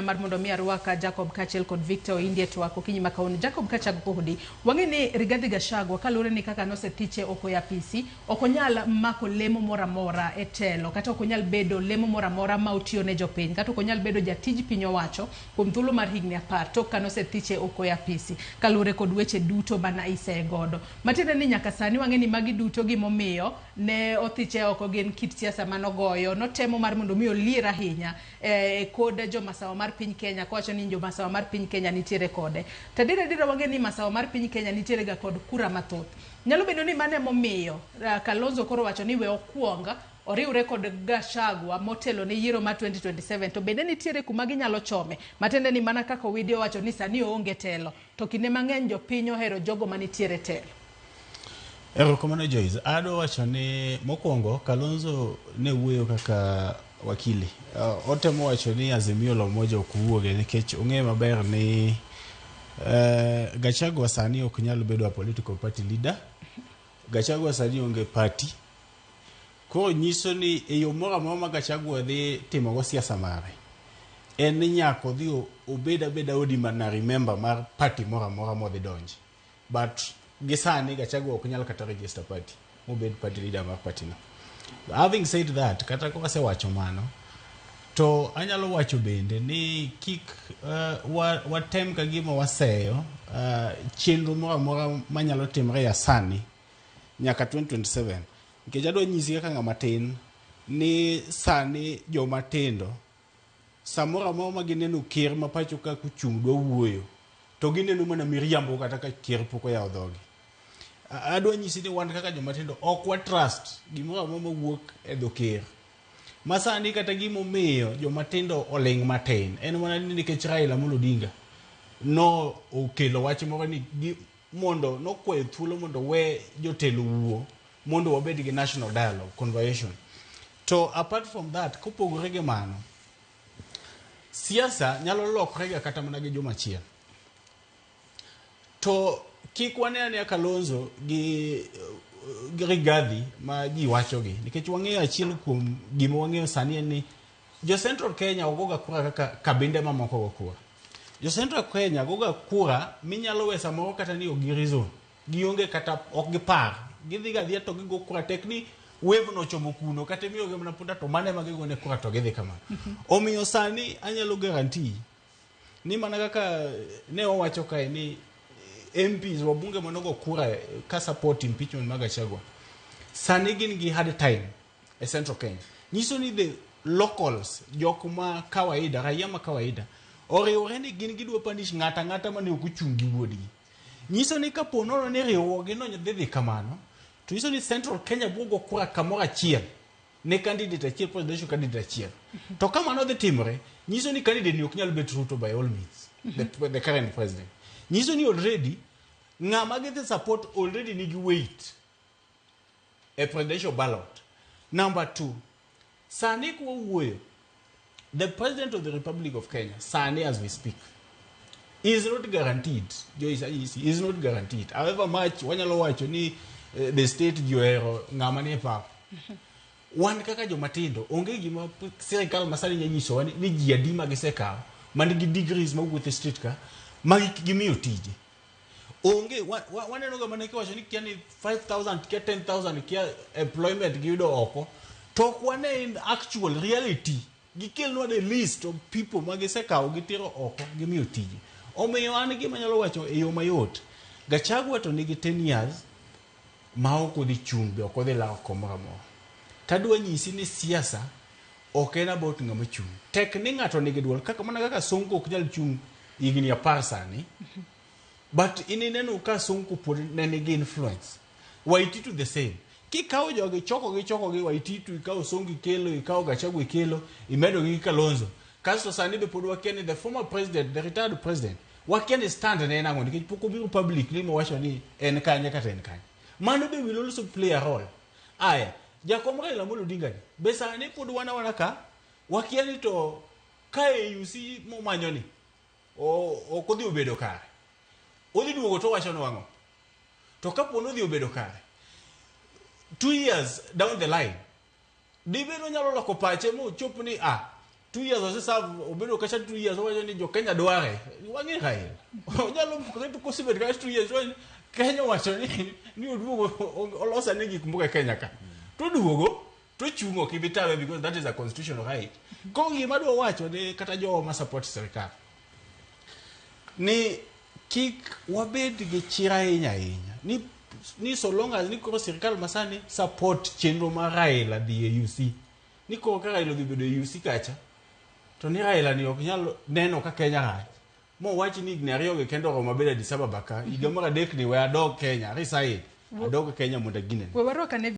Mar mondo mi arwak Jacob kaachiel kod Victor Oindi e twak okinyi ma kawuono. Jacob, kachako kodi, wang'e ni Rigathi Gachagua kaluwore ni kaka nosethiche oko e apisi, ok onyal mako lemo moro amora e telo kata ok onyal bedo lemo moro amora ma otiyo ne jopiny kata ok onyal bedo jatij piny owacho kuom thuolo mar higni 10 tok ka nosethiche oko e apisi kaluwore kod weche duto mana iseye godo. Matiende ni nyaka sani wang'e ni magi duto gimomiyo ne othiche oko gin kit siasa manogoyo, notemo mar mondo mi olier ahinya e kod jomasawa mar piny Kenya kowacho ni jomasawa mar piny Kenya nitiere kode. To adier adiera wang'e ni masawa mar piny Kenya nitiere ga kod kura mathoth. Nyalo bedo ni mano emomiyo Kalonzo koro wacho ni we okuong oriwre kod Gachagua motelo ne yiero mar 2027 to bende nitiere kuma ginyalo chome matiende ni mana kaka Owidi owacho ni sani oonge telo to kinde mang'eny jopiny ohero jogo manitiere telo. Erokamano Joyce. Adwa wacho ni mokwongo Kalonzo ne wuoyo kaka wakili. Otemo wacho ni Azimio la Umoja ok wuoge nikech ong'eyo maber ni Gachagua sani ok nyal bedo a political party leader. Gachagua sani onge party. Koro nyiso ni e yo moro amora ma Gachagua dhi timogo siasa mare, en ni nyaka odhi obed abeda ordinary member mar party moro amora modhi donje. But gi sani Gachagua ok nyal kata register party mobed party leader mar party no. Having said that, kata ka wasewacho mano, to anyalo wacho bende ni kik watem ka gima waseyo chenro moro amora manyalo timre ya sani nyaka 2027. Nikech adwa nyisi kaka ng'ama tin ni sani joma tindo samoro amora ma gineno ker ma pacho ka kochung' dwa wuoyo to gineno mana miriambo kata ka ker pok oyawo dhogi. Adwa nyisi ni wan kaka joma tindo ok wa trust gimoro amora mawuok e dho ker. Ma sani kata gimomiyo joma tindo oling' matin en mana ni nikech Raila Amolo Odinga no okelo wach moro ni mondo nokwayo thuolo mondo we jotelo wuo mondo wabed gi national dialogue conversation. To apart from that, kopogore gi mano, siasa nyalo lokre ga kata mana gi juma achiel. To kik wane anea Kalonzo gi Rigathi ma ji wachogi, nikech wang'eyo achiel kuom gima wang'eyo sani en ni jo Central Kenya ok goga kura kaka kabinde mamoko go kura. Jo Central Kenya goga kura minyalo we samoro kata ni ok gi reason. Gionge kata ok gipar. Gidhi ga adhiya to gigo kura tek ni wave no ochomo kuno kata imiyogi mana punda to mano ema gigone kura to gidhi kamano. Omiyo sani anyalo guarantee ni mana kaka ne owacho kae ni MPs wabunge manogo kura ka support impeachment mag Gachagua sani gin gi hard time e Central Kenya. Nyiso ni the locals, jok ma kawaida, raia ma kawaida oriwore ni gin gidwa punish ng'ata ang'ata mane ok ochung' gi wuodgi. Nyiso ni kapo nono ni riwruok gi no dhi dhi kamano, to nyiso ni Central Kenya biro go kura kamoro achiel ne candidate achiel, presidential candidate achiel. To ka mano dhi timore, nyiso ni candidate ni ok nyal bet Ruto by all means, the current president. Nyiso ni already ng'ama gidhi support already nigi weight e presidential ballot. Number two, sani kwa wuoyo, the president of the Republic of Kenya, sani as we speak, is not guaranteed. Joyce Anyisi is not guaranteed. However much wanyalo wacho ni the state ji ohero ng'ama nie pap. Wan kaka joma tindo, onge gima sirikal masani nyalo nyisowa ni ji adi ma gisekawo man gi degrees mawuotho e street ka ma gimiyo tije. Onge, waneno ga mana kiwacho ni kia ni 5,000 kia 10,000 kia employment giyudo oko, to ok wane in actual reality. Gikelnwa the list of people ma gisekawo gitero oko gimiyo tije. Omiyo an gima anyalo wacho e yo mayot, Gachagua to nigi 10 years ma ok odhi chung' be ok odhi lawo kom moro amora. Tadwa nyisi ni siasa ok en about ng'ama chung'. Tek ni ng'ato nigi duol kaka mana kaka Sonko ok nyal chung' higni 10 sani. But in ineno ka Sonko pod ne nigi influence. Waititu the same. Kikawo jogi chokogi chokogi Waititu, ikawo Sonko ikelo, ikawo Gachagua ikelo, imedo gi Kalonzo. Kasto sani be pod wakia ni the former president, the retired president, wakia ni stand ne en ang'o nikech pok obiro publicly mowacho ni en kanye kata en kanye. Mano be will also play a role. Aya, jakom Raila Amolo Odinga ni be sani pod wan awana ka wakia ni to ka AUC momanyo ni ok odhi obedo kare. Odhi duogo to owacho nwang'o. To kapo ni odhi obedo kare, 2 years down the line, dibed onyalo loko pache mochop ni ah, 2 years oseserve, obedo kacha 2 years, owacho ni jo Kenya dware. Wang'e Raila onyalo mukore to kosebet kacha 2 years, to Kenya owacho ni oduogo olosane gik moko e Kenya ka, to duogo to chung' ok ibi tame because that is a constitutional right. Koro gima adwa wacho ni kata jowa ma support sirikal ni kik wabed gi chir ahinya ahinya ni so long as ni koro sirikal masani support chenro mar Raila dhi e UC, ni koro ka Raila odhi bedo e UC kacha, to ni Raila ni ok nyal neno ka Kenya rach mowach ni higni 2 gi kende oromo bedo Addis Ababa ka higa mar adek ni we adog Kenya, resign, adog Kenya mondo aginene. We warwak ane.